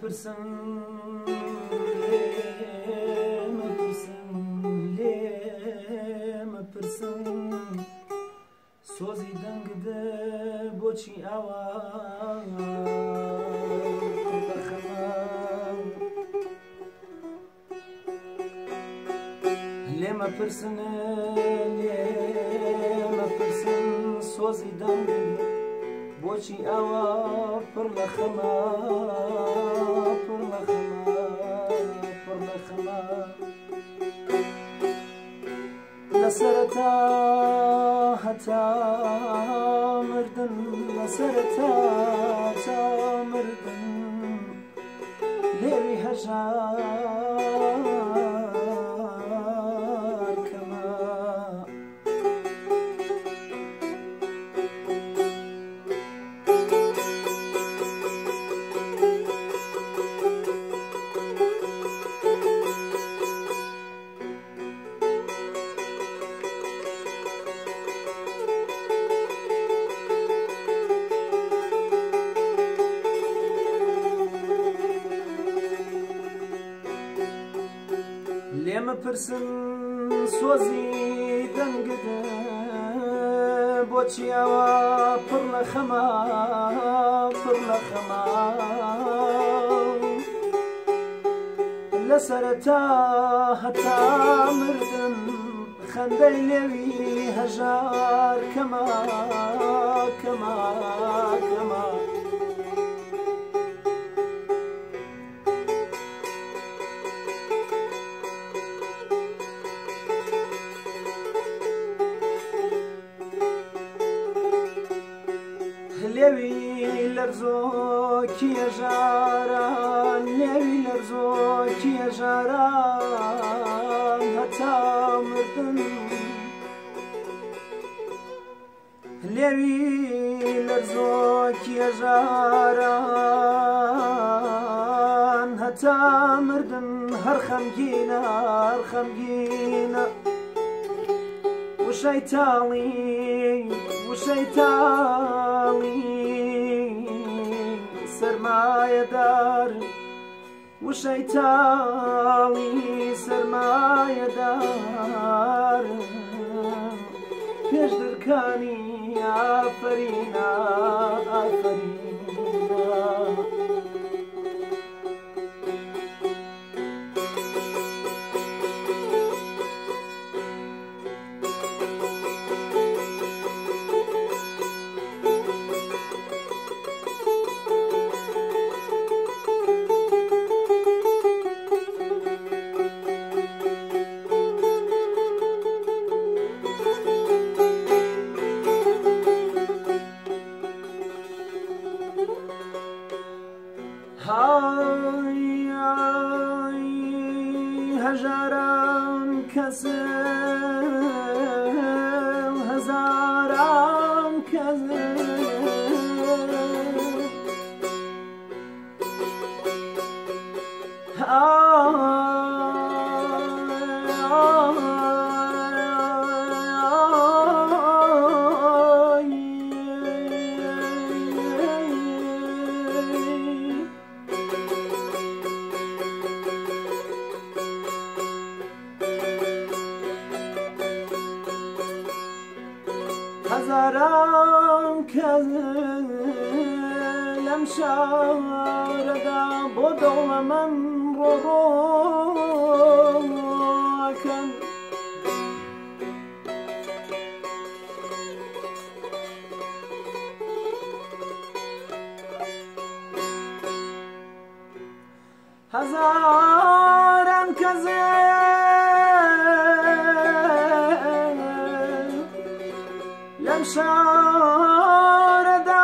پرسن لێمە پرسن لێمە پرسن سۆزی دەنگت بۆچی ئاوا لە خەمە لێمە پرسن لێمە پرسن سۆزی دەنگت بۆچی ئاوا پڕ لە خەمە پڕ لە خەمە پڕ لە خەمە لەسەرەتا هەتا مردن لەسەرەتا تا مردن لێوی هەژار کەمە لێمە پرسن سۆزی دەنگت بۆچی ئاوا پڕ لە خەمە پڕ لە خەمە لەسەرەتا هەتا مردن خەندەی لێوی هەژار کەمە کەمە کەمە لێوی لەرزۆکی هەژاران لێوی لەرزۆکی هەژاران هەتا مردن لێوی لەرزۆکی هەژاران هەتا مردن هەر خەمگینە هەر خەمگینە وشەی تاڵی وشەی تاڵی سەرمایەدار وشەی تاڵی سەرمایەدار پێش دەرکانی ئافەرینە ئافەرینە هەژاران کەس هەزاران کەس هەزاران کەس لەم شارەدا بۆ دەوڵەمەند ڕۆڕۆکەن هەزاران کەس لەم شارەدا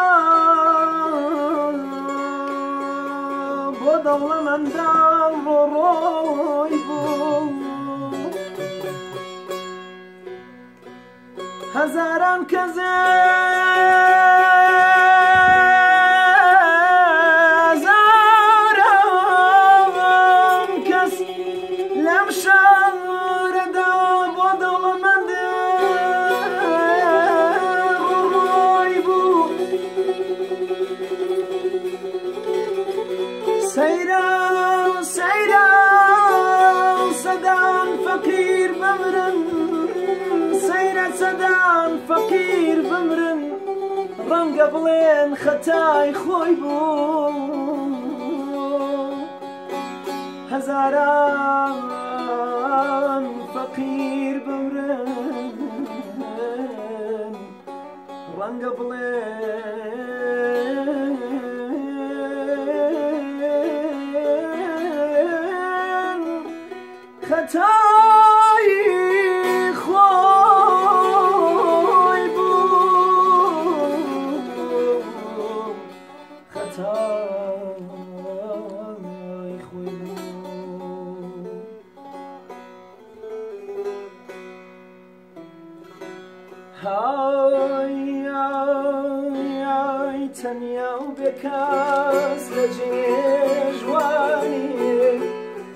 بۆ دەوڵەمەندان ڕۆڕۆی بوو هەزاران کەس هەزاران کەس لەم شارەدا بۆ دەوڵەمەند ڕۆڕۆی بوو سەیرە سەیرە سەدان فەقیر بمرن، سەیرە سەدان فەقیر بمرن، ڕەنگە بڵێن خەتای خۆی بوو. هەزاران فەقیر بمرن، ڕەنگە بڵێن خەتای خۆی بوو، خەتای خۆی بوو. های ئای تەنیا و بێکەس لە جێژوانی،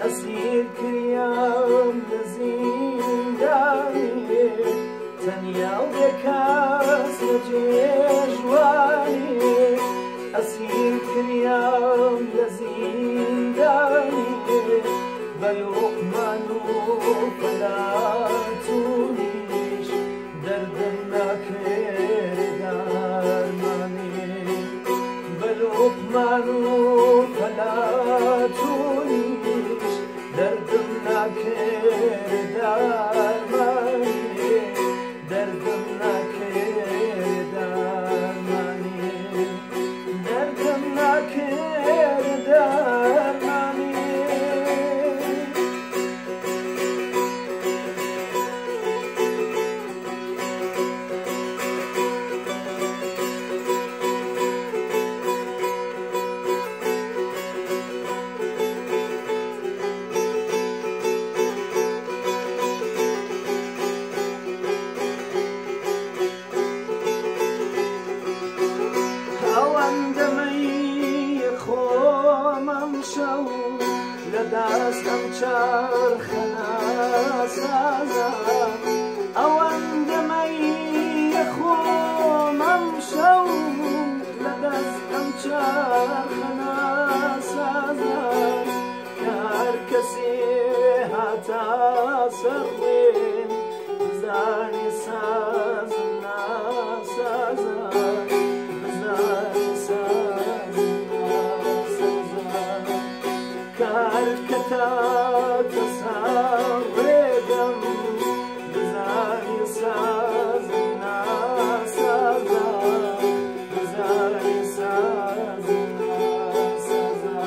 ئەسیر کریام لە زیندانی. تەنیا و بێکەس لە جێژوانی، ئەسیر کریام لە زیندانی. بە لوقمان و فەلاتونیش دەردم ناکرد دارمانی، بە لوقمان و فەلاتونیش دەردم ناکرد دارمانی، دەردم ناکرد دارمانی، دەردم ناکرد دارمانی. ئەوەندەمەی خۆمەم شەو لە دەستم چرخە ناسازە، ئەوەندەمەی خۆمەم شەو لە دەستم چرخە ناسازە، کە هەر کەسێ هاتا سەر ڕێم بزانی سازم ناسازە، بزانی سازم ناسازە. کار کەتاتە سەر ڕێگەم بزانی سازم ناسازە، بزانی سازم ناسازە،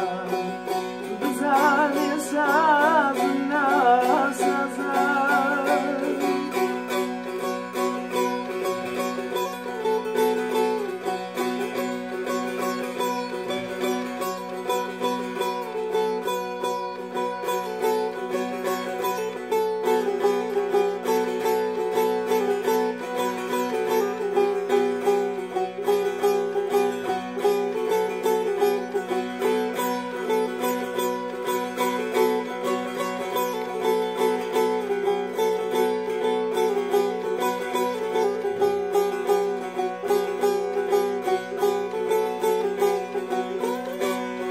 بزانی سازم ناسازە.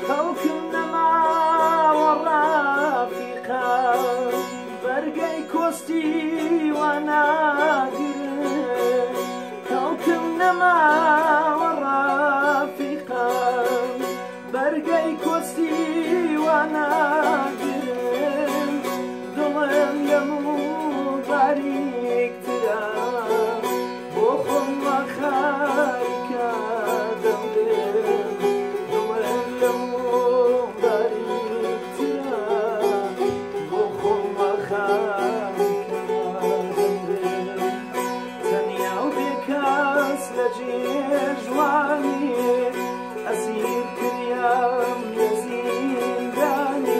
خەڵکم نەماوە ڕافیقە، بەرگەی کۆستی واناگرن. خەڵکم نەماوە ڕافیقە، بەرگەی کۆستی واناگرن. دڵم لەموو باریکترە، بۆ خۆم وا خاریکە دەمرم. دڵم لەموو باریکترە، بۆ خۆم وا خاریکە دەمرم. تەنیا و بێکەس لە جێژوانی، ئەسیر کریام لە زیندانی.